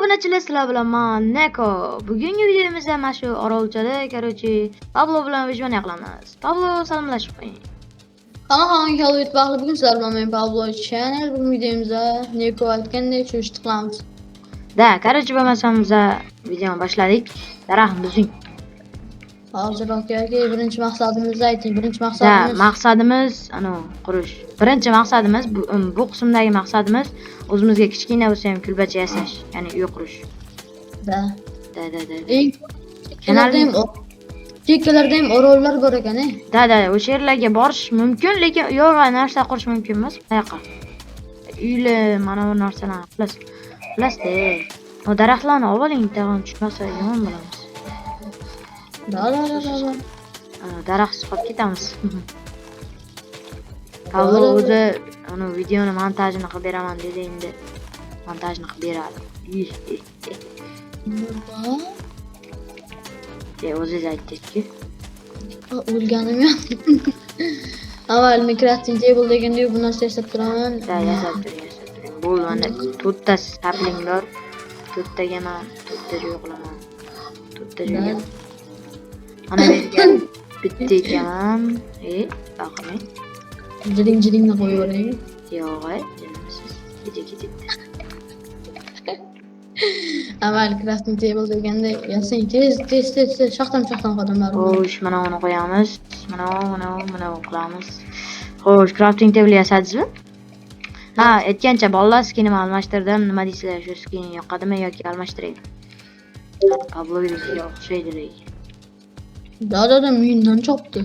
Obunachilar, sizlar bilan man Neko. Bugungi videomizda mana shu orolchada, короче, Pablo bilan выживание qilamiz. Pablo, salomlashib qo'ying. Hamma hammaga youtube bugun sizlar bilan men Pablo Channel. Bugun videomizda Neko aytgandek cho'chit qilamiz. Да, короче, bo'lmasam biza videoni boshladik. Daraxtni buzing. Hozir aka, birinchi maqsadimizni ayting. Birinchi Да, maqsadimiz maqsadimiz anu qurish. Birinchi maqsadimiz bu qismdagi maqsadimiz o'zimizga kichkina bo'lsa ham kulbacha yasash, ya'ni uy qurish. Да. Да, да, да. Eng chekkalarda ham chekkalarda ham orollar bor ekan, e. Да, да, o'sha yerlarga borish mumkin, lekin u yoqqa narsa qurish mumkin emas. Qayoqqa? Uylar, mana bu narsalarni xullas. Xullas-da. O daraxtlarni olib oling, tag'in tushmasa yomon bo'lamiz. Да, да, да, да, да. Daraxtsiz qolib ketamiz. Pablo o'zi anu videoni montajini qilib beraman dedi, endi montajini qilib beradi. Nima? O'zingiz aytdingiz-ku. O'lganim yo'q. Avval men crafting table deganda bu narsa yasab turaman. Да, yasab turing, yasab turing. Bo'ldi, mana to'rtta sapling bor. To'rttaga man to'rtta joy qilaman. To'rtta joyga. Mana bu yerga bitta ekaman. E, baqirmang. Jiling jilingni qo'yib yuboring. Yo'q, jinnimisiz. Kecha ketibdi. Avval crafting table deganda yasang, tez tez tez tez shoxdan shoxdan qadamlar. Xo'sh, mana uni qo'yamiz. Mana bu, mana bu, mana bu qilamiz. Xo'sh, crafting table yasadingizmi? Ha, aytgancha bolalar skinimni almashtirdim. Nima deysizlar, shu skin yoqadimi yoki almashtiraymi? Pablo sizga o'xshaydi lekin. Да, да, да, mendan chopdi.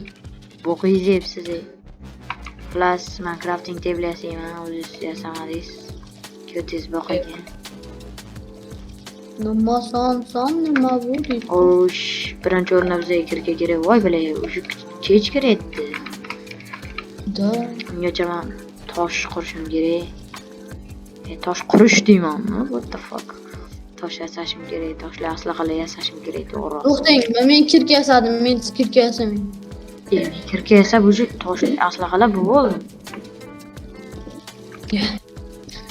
Bo'qingizni yebsiz. Ey. Xullas, man crafting table yasayman, o'zingiz yasamadingiz. Ko'tingiz boq ekan. Nima son son nima bu deydi. Xo'sh, birinchi o'rinda bizga kirka kerak. Voy bala, уже kech kiryapti. Да. Ungacha man tosh qurishim kerak. E, tosh qurish deymanmi? What the fuck? Tosh yasashim kerak, toshli aslahalar yasashim kerak, to'g'riroq. To'xtang, men kirka yasadim, men kirka yasamayman. E, men kirka yasab уже toshli aslahalar bu bo'ldi.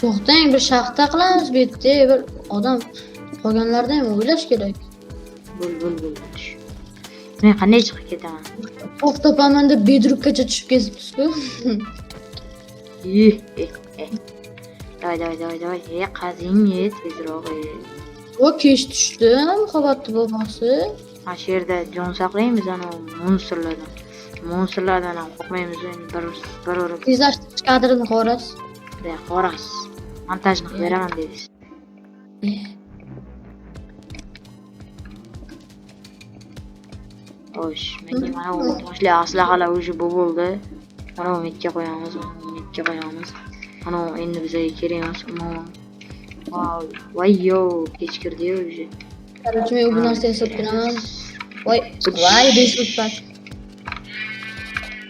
To'xtang, bir shaxta qilamiz bu yerda, bir odam qolganlarni ham o'ylash kerak. Bo'l, bo'l, bo'l. Tush. Men qanday chiqib ketaman? O'q topaman deb bedrockgacha tushib ketibsiz-ku. Eh, eh, eh. Давай, давай, давай, давай. E, qazing, e, tezroq, e. O kech tushdim, muhabbatli bobosi. Mana shu yerda jon saqlaymiz anavi monstrlardan. Monstrlardan ham qo'rqmaymiz endi bir urib Tezlashtirish kadrini ko'rasiz. Qorasiz. Montajni qilib beraman dedingiz. Xo'sh, menga mana bu toshli aslahalar уже bu bo'ldi. Mana bu metga qo'yamiz, mana bu metga qo'yamiz. Mana bu endi bizga kerak emas umuman. Vau, voy yo, kech kirdi-yu уже. Короче, men bu narsa yasab turaman. Voy, voy, resource pack.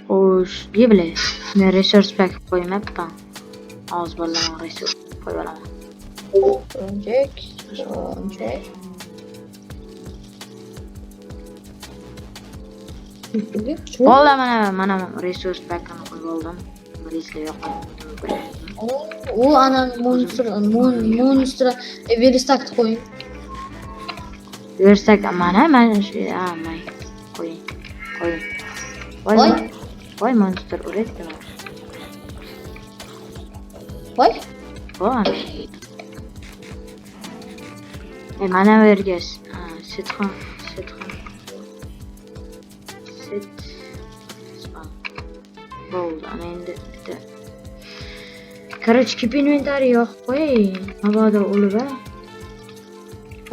Xo'sh, ye bilay. Men resource pack qo'ymabman. Hozir bolaman resource qo'yib olaman. Project, project. Bola mana mana resource packini qo'yib oldim. Birisizlar yoqadi. U ana monster, monster veristakni qo'ying. Versak mana mana shu, ha, may qo'ying. Qo'ying. Voy. Voy. Voy monster uradi. Voy. Voy. E, mana bu yerga set ham, set ham. Set spawn. Bo'ldi, ana endi bitta. Короче, keep inventory yo'q qo'y. Mabodo o'lib a.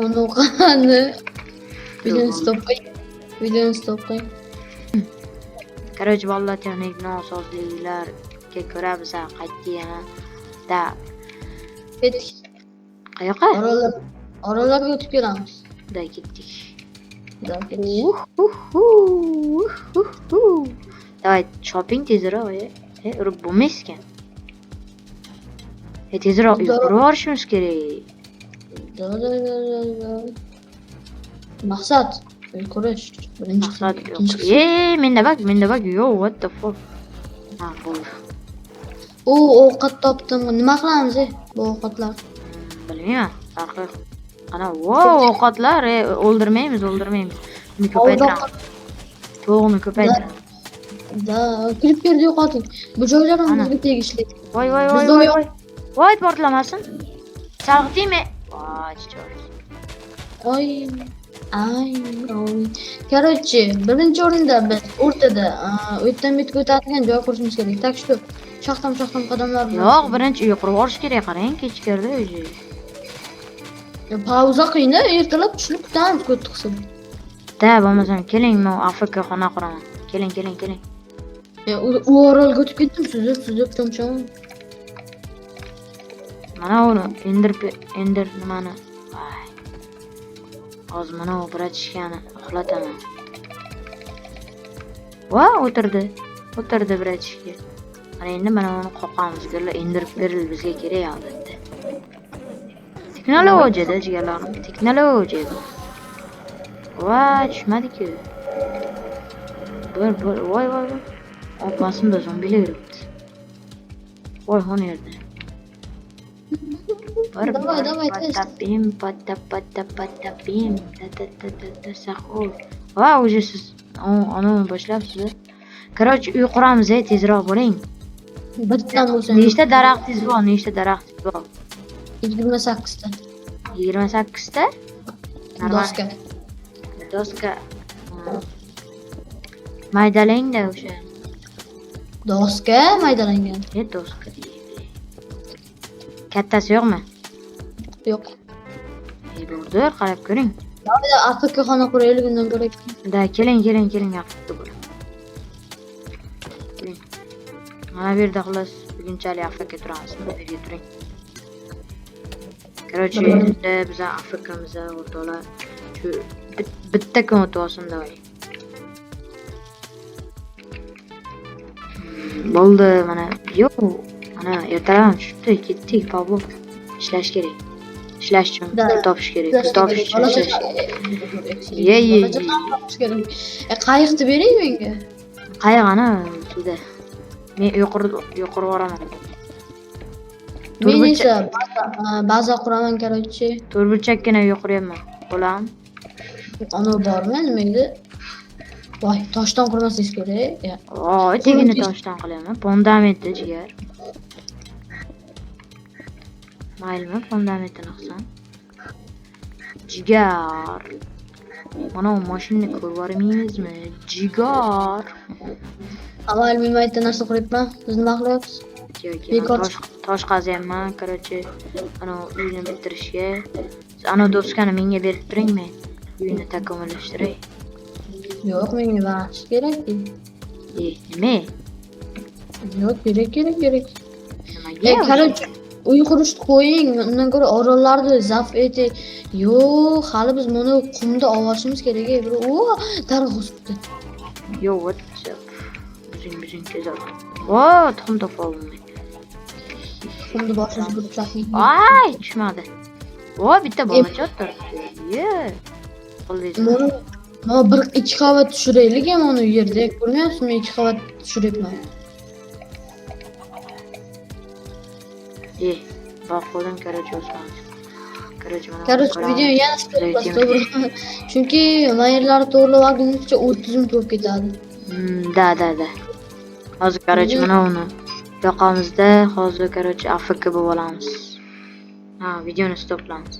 Uni qani? Videoni stop qiling. Videoni stop qiling. Короче, bolalar texnik nosozliklarga ko'ra biza qaytdik yana. Да, Ketdik. qayoqqa? Orollar, orollarga o'tib kelamiz. Да, ketdik. Да, ketdik. Uhu. Давай, shopping tezroq, e. E, urib bo'lmaysiz ekan. E, tezroq uy qurib yuborishimiz kerak. Да, да, да, да, да. Maqsad uy qurish. Birinchi Maqsad yo'q. ikkinchi E, menda bak, menda bak yo'q, what the fuck. Ha, bo'ldi. U ovqat topdim. Nima qilamiz, e, bu ovqatlar? Bilmayman, farqi yo'q. Ana, wow, ovqatlar, o'ldirmaymiz, o'ldirmaymiz. Uni ko'paytiramiz. To'g'ni ko'paytiramiz. Da, creeperni yo'qoting. Bu joylar ham bizga tegishli. Voy voy voy voy voy. Voy, portlamasin. Chalg'itaymi? Voy, chichor. Oy. Ay, oy. Короче, birinchi o'rinda biz o'rtada, u yerdan bu yerga o'tadigan joy qurishimiz kerak. Так что, shaxtam qadamlar bilan. Yo'q, birinchi uy qurib olish kerak, qarang, kechikirdi o'zi. Pauza qiyin, ertalab tushib kutamiz ko'p qilsin. Da, bo'lmasam keling, men AFK xona quraman. Keling, keling, keling. U orolga o'tib ketdim, suzib, suzib, chom-chom. Mana uni ender nimani? Voy. Hozir mana u bratishkani uxlataman. Va, o'tirdi. O'tirdi bratishka. Mana endi mana uni qoqamiz. Jigarlar, ender pearl bizga kerak albatta. Texnologiyada jigarlarim, texnologiya bu. Va, tushmadi-ku. Bir, bir, voy, voy, voy. Orqasida zombilar yuribdi. Voy, xona yerda. Bir, Давай, bir, давай, tez. patapim, patap, patap, patapim, ta, ta, ta, ta, ta, sahur. Va, уже siz uni boshlabsiz. Короче, uy quramiz, tezroq bo'ling. Bittan bo'lsa. Nechta daraxtingiz bor? Nechta daraxtingiz bor? 28 ta. 28 ta? Normal. Doska. Doska. Maydalangda o'sha. Doska maydalangan. Ne doska deydi? Kattasi yo'qmi? Yo'q. Bordir, qarab ko'ring. Давай, AFK xona quraylik undan ko'ra. Da, keling, keling, keling, AFK bo'ling. Keling. Mana bu yerda xullas bugunchalik AFK turamiz. Bu yerga turing. Короче, endi biz AFKmiz o'rtoqlar. Shu bitta kun o'tib olsin, давай. Bo'ldi, mana yo'q, mana ertalab ham tushibdi, ketdik, Pablo. Ishlash kerak. Ishlash uchun pul topish kerak, pul topish uchun ishlash kerak. Ye, ye, ye. Qayiqni bering menga. Qayiq ana suvda. Men uy qurib yuboraman. Men esa baza quraman, короче. To'rtburchakkina uy quryapman. Bo'lam. Ana bormi nima edi? Voy, toshdan qurmasangiz kerak. Ya. Voy, tegini toshdan qilyapman. Fundamentni jigar. Maylimi, fundamentini qilsam? Jigar. Mana bu mashinani ko'rib yubormaymizmi? Jigar. Avval men mayda narsa quryapman. Siz nima qilyapsiz? Yo'q, Bekor. Tosh qazyapman, короче, ana uyni bitirishga. Ana doskani menga berib turing, men uyni takomillashtiray. Yo'q, menga vaqt kerak. Nima? Yo'q, kerak, kerak, kerak. Nimaga? Короче, uy qurishni qo'ying, undan ko'ra orollarni zabt eting. Yo'q, hali biz buni qumda olishimiz kerak, bir o daraxt o'sibdi. Yo'q, what? Buzing, buzing, tezroq. Vo, tuxum topib oldim. Qumni boshini burib chaqing. Ay, tushmadi. Vo, bitta bolacha o'tiribdi. Ye. Qo'ldingiz. Mana bir ikki qavat tushiraylik ham uni yerda. Ko'rmayapsizmi? 2 qavat tushiryapman. Baq qo'ydim, короче, o'smadi. Короче, mana Короче, video yana stop to'g'ri. Chunki mayerlarni to'g'rilab olgunimizcha 30 minut bo'lib ketadi. Da, da, da. Hozir, короче, mana uni yoqamizda, hozir, короче, AFK bo'lib olamiz. Ha, videoni stoplaymiz.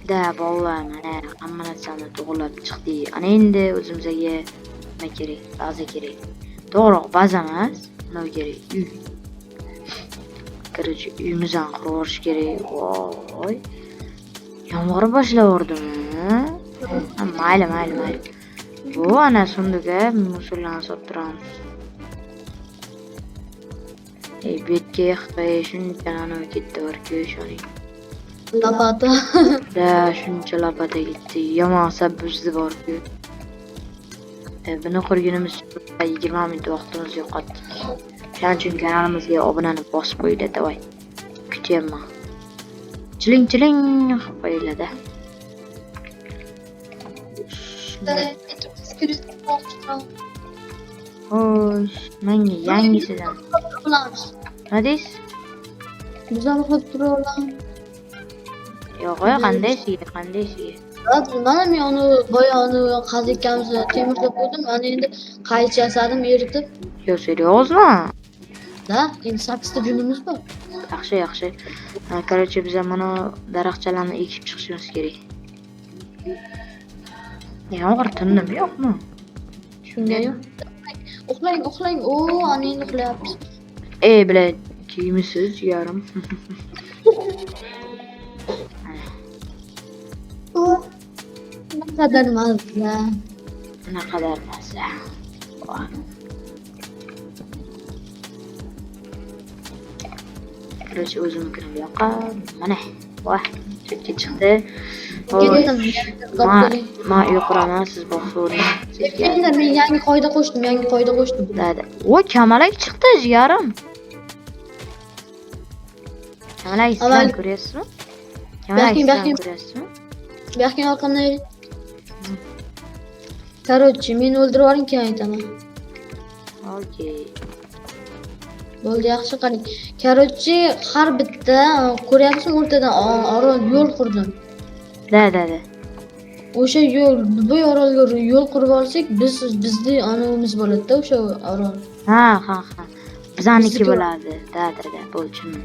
Da, bolalar, mana hamma narsani to'g'rilab chiqdik. Ana endi o'zimizga nima kerak? Baza kerak. To'g'riroq baza emas, nima kerak? Uy. Короче, uyimizni ham qurib yuborish kerak. Voy. Yomg'ir boshlayvordimi? Ha, mayli, mayli, mayli. Bu ana sunduga musullarni solib turamiz. Ey, bu yerga Xitoy shuncha nima ketdi borku, ishoning. Lopata. Da, shuncha lopata ketdi. Yomon asab buzdi borku. Buni qurgunimiz 20 minut vaqtimizni yo'qotdik. Shuning uchun kanalimizga obunani bosib qo'yinglar, давай. Kutyapman. Chiling chiling qilib qo'yinglar-da. Shunday. Xo'sh, menga yangisidan. Qilamiz. Nima deysiz? Biz ham uxlab tura olamiz. Yo'q, qandaysiga, qandaysiga? Mana men uni boya uni qaziyotganimizni temirda qo'ydim. Mana endi qaychi yasadim eritib. Yo, серьезно? Da, endi 8 ta junimiz bor. Yaxshi, yaxshi. Короче, biz mana daraxtchalarni ekib chiqishimiz kerak. Yomg'ir tindimi, yo'qmi? Shunga yo'q. Uxlang, uxlang. O, ana endi uxlayapmiz. Ey, блядь, kiymisiz yarim. O, naqadar mazza. Naqadar mazza. Voh. Короче, o'zimnikini bu yoqqa. Mana. Voh, chetga chiqdi. Xo'sh, ma ma uy quraman, siz bosavering. Sizga. Endi men yangi qoida qo'shdim, yangi qoida qo'shdim. Да. O, kamalak chiqdi, jigarim. Kamalak sizlar Avval- ko'ryapsizmi? Kamalak Baqing, sizlar baqing. ko'ryapsizmi? Bu yoqqa orqamdan yuring. Короче, meni o'ldirib yuboring, keyin aytaman. Okey. Bo'ldi, yaxshi qarang. Короче, har bitta ko'ryapsizmi, o'rtadan orol yo'l qurdim. Да, да, да. O'sha yo'l, bu orolga yo'l qurib olsak, biz bizni anavimiz bo'ladi-da o'sha orol. Ha. Bizaniki Bizniki bo'ladi. Да, да, да, bo'ldi, tushundim.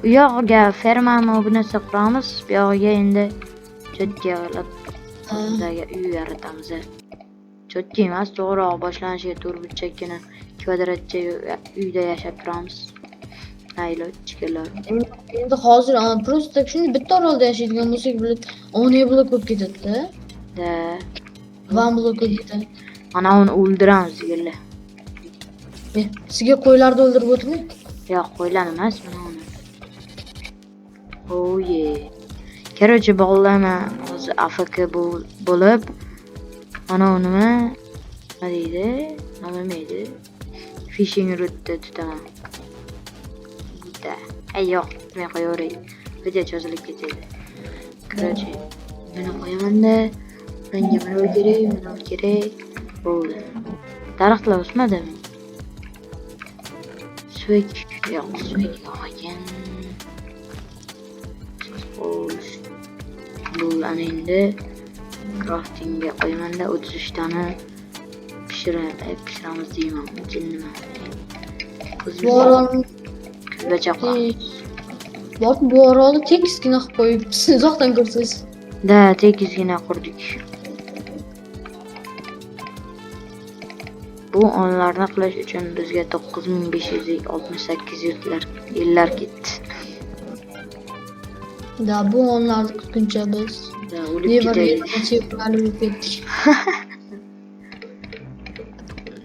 U yog'iga fermani bu narsa quramiz, bu yog'iga endi cho'tga qilib o'zimizga uy yaratamiz. Cho'tka emas, to'g'riroq boshlanishiga to'rtburchakgina kvadratcha uyda yashab turamiz. Mayli, jigarlar. Endi hozir просто shunday bitta orolda yashaydigan bo'lsak, блядь, 10 blok bo'lib ketadi-da. Да. One blok bo'lib ketadi. Ana uni o'ldiramiz, jigarlar. Sizga qo'ylarni o'ldirib o'tirmang. Yo'q, qo'ylar emas, mana uni. Oh yeah. Короче, bolalarni hozir AFK bo'lib, ana uni nima deydi? Nima edi? Fishing rodda tutaman. Bitta. Ay, yo'q, men qo'yaveray. Video cho'zilib ketadi. Короче, buni qo'yamanda, menga buni kerak, buni kerak. Bo'ldi. Daraxtlar o'smadimi? Suvak yo'q, suvak yo'q ekan. Xo'sh. Bu ana endi craftingga qo'yamanda 33 tani pishiramiz deyman. Jinnima. Bu orolni Kulbacha qilamiz. Bor, bu orolni tekisgina qilib qo'yibsiz, uzoqdan ko'rsangiz. Да, tekisgina qurdik. Bu onlarni qilish uchun bizga 9568 yillar ketdi. Да, bu onlarni kutguncha biz Да, o'lib nevar ketaylik. Nevar bo'lib ketdik.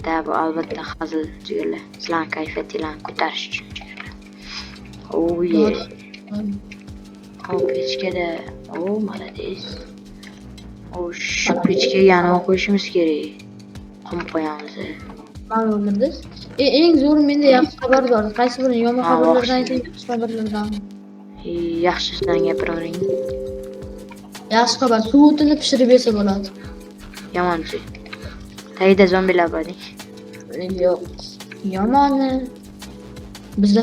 Да, bu albatta hazil, jigarlar. Sizlarning kayfiyatinglarni ko'tarish uchun, jigarlar. Oh yeah. O pechkada, o молодец. O shu pechkaga yana qo'yishimiz kerak. Qum qo'yamiz. Mana o'ldirdingiz. Eng zo'ri menda yaxshi xabar bor. Qaysi birini yomon Ha, xabarlardan yaxshi. ayting, yaxshi xabarlardan. Yaxshisidan gapiravering. Yaxshi xabar, suv o'tini pishirib yesa bo'ladi. Yomonchi. Tagida zombilar bor. Yo'q. Yomoni. Bizda